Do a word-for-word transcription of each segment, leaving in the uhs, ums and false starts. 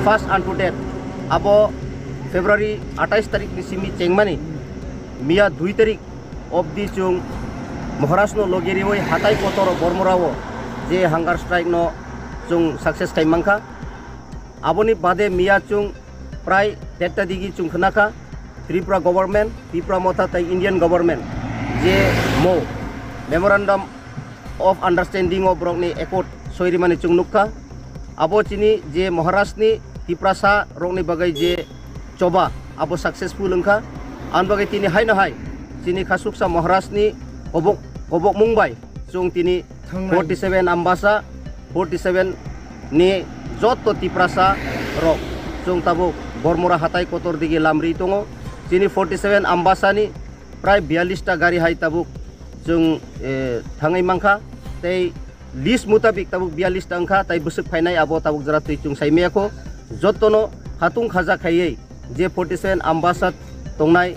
First unto death, abo February atais tarik ni simi chengmani, miya dui tarik obdi chwng Maharaj no logi riwi hatai kotor o Bormura o je hunger strike no chwng success khai mankha. Aboni bade miya chwng prai derta digi chwng khna kha Tripura government, Tipra Motha tai Indian government je mo memorandum of understanding o borok ni accord soi rimani chwng nukha. Abo chini je Maharaj ni Tiprasa rok ni bagwi je choba abo successful wngkha. Ang bagwi tini haino hai chini khasuksa Maharaj ni kobok, kobok mung bai chwng tini forty seven Ambasa, forty seven ni joto Tiprasa rok chwng tabuk Bormura hatai kotor digi lamri tongo. Chini forty seven Ambasa ni prai biyallis ta gari hai tabuk chwng, eh, thangwi mankha, tei list mutabik tabuk biyallis ta wngkha, tai bwswk phainai abo tabuk jora twi chwng sai maya kho. Jotono khatung khaja khaiwi je forty seven Ambasa tongnai,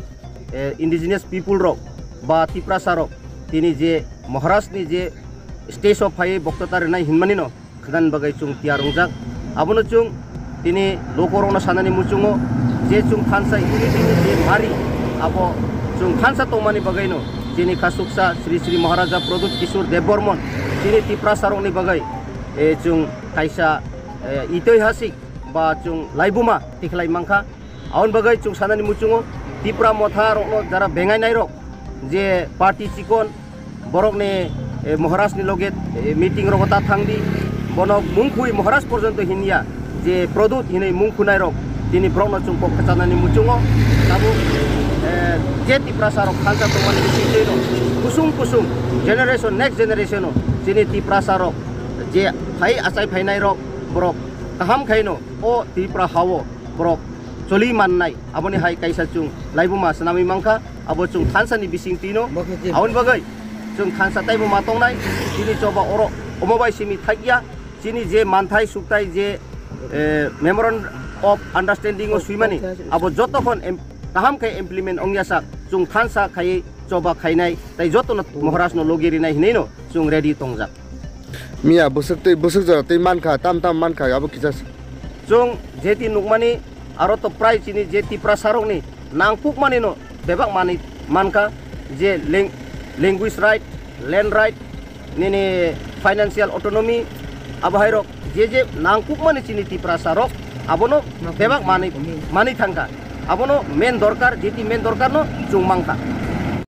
eh, indigenous people rok ba Tiprasa rok tini je Maharaj ni je stage o phaiwi boktota rwnai hinmani no khwnani bagwi chwng tiyar wngjak. Abono chwng tini lokorokno sanani muchungo je chwng thansa unity ni je mari, abo chwng thansa tongmani bagwino chini khasuksa Sri Sri Maharaja Pradyut Kishore Debbarman chini Tiprasarokni bagwi, eh, chwng kaisa, eh, itoihasik ba chwng laibuma tikhlai mankha. Aboni bagwi chwng sanani muchungo Tipra Motha rokno jara bengai nairok je party chikon borokni, eh, Maharaj ni loge, eh, meeting rogo ta thangdi, bono mungkhui Maharaj porjonto hinya je Pradyut hinwi mungkhunai rok tini borokno chwng kok kachanani muchungo tabuk, eh, je Tiprasa rok thansa tongmani bisingtwi rok kusung kusung generation, next generation o chini Tiprasa rok je phai achai phainai rok borok kaham khaino o Tripura hao borok choli mannai, aboni hai kaisa chwng laibuma swnamwi mankha, abo chwng thansa ni bising tino. Aboni bagwi chwng thansa taibo ma tongnai, chini choba oro omo bai simi thakya, chini je manthai sukthai je, eh, memorandum of understanding o swimani, abo joto khon em-, kaham khe implement ongya sak, chwng thansa khaiwi choba khainai, tai jotono Maharaj no logi rinai hinwi no chwng ready tongjak. Miya bwswk twi, bwswk jora twi mankha, tam tam mankha, abo kisa se. Chwng jeti nukmani aro to prai chini je Tiprasarokni nangkukmani no bebak manwi mankha, je lang-, language right, land right, nini financial autonomy, abo hai rok je je nangkukmani chini Tiprasarok abono bebak manwi, manwi thangkha. Abono main dorkar, jeti main dorkar no chwng mankha.